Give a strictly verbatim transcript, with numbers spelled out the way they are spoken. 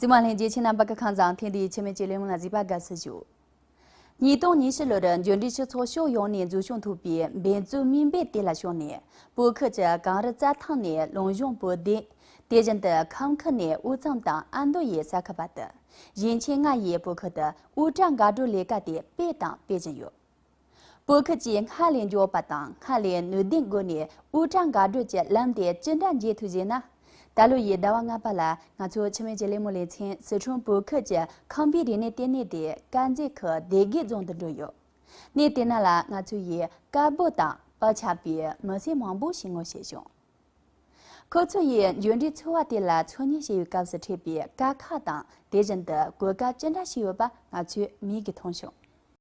ལྷན་རྒྱས་ཁྱེད་རྣམ་པ་གི་ཁམས་བཟང་། ཐེངས་འདིའི་ཆེད་མེད་ཀྱི་ལས་མོ་ལ་གཟིགས་པ་དགའ་བསུ་ཞུ། ཉིས་སྟོང་ཉི་ཤུ་ལོར་འབྱོར་འབྲིང་སྤྱི་ཚོགས་ཕྱོགས་ཡོངས་ནས་འཛུགས་སྐྱོང་ཐུབ་པའི་འབད་བརྩོན་མིན་པའི་དེ་ལ་ཕྱོགས་ནས། བོད་ཁུལ་གྱི་གངས་རི་རྩྭ་ཐང་ནས་ལུང་གཤོང་བོད་སྡེ། དེ་བཞིན་དུ་ཁམས་ཁུལ་ནས་དབུས་གཙང་དང་ཨ་མདོ་ཡི་ས་ཁུལ་བར་དུ། ཞིང་ཆེན་ལྔ་ཡི་བོད་ཁུལ་དུ་དབུ་སྐྲ་འགག་སྒྲོལ་ལས་ཀ་དེ་སྤེལ་དང་སྤེལ་བཞིན་ཡོད། བོད་ཁུལ་གྱིས་སྔར་ལས་མགྱོགས་པ་དང་སྔར་ལས་ནུས་ལྡན་སྒོ་ནས་དབུ་སྐྲ་འགག་སྒྲོལ་གྱི་ལམ་དེ་ཅི་འདྲ་མཇལ་ཐུབ་ཅེ་ན། ད་ལོ་ཡི་ཟླ་བ་ལྔ་པ་ལ་ང་ཚོ་ཆེད་མེད་ཀྱི་ལས་མོ་ལེ་ཚན་སི་ཁྲོན་བོད་ཁུལ་གྱི་ཁམས་པའི་རིག་གནས་ལྟེ་གནས་དེ་དཀར་མཛེས་ཁུལ་སྡེ་དགེ་རྫོང་དུ་འགྲོ་ཡོད། གནས་དེ་ན་ལ་ང་ཚོ་ཡི་དཀར་པོ་དང་པར་ཆག་པའི་མི་སེར་མང་པོ་ཞིག་ངོ་ཤེས་བྱུང་། ཁོ་ཚོ་ཡིས་འབྱོར་འབྲིང་འཚོ་བ་དེ་ལ་འཚོལ་སྙེག་བྱེད་པའི་སྐབས་སུ་འཕྲད་པའི་དཀའ་ཁག་དང་དེ་བཞིན་དུ་གོ་སྐབས་ཅི་འདྲ་ཞིག་ཡོད་པ་ང་ཚོས་མིག་གིས་མཐོང་བྱུང་།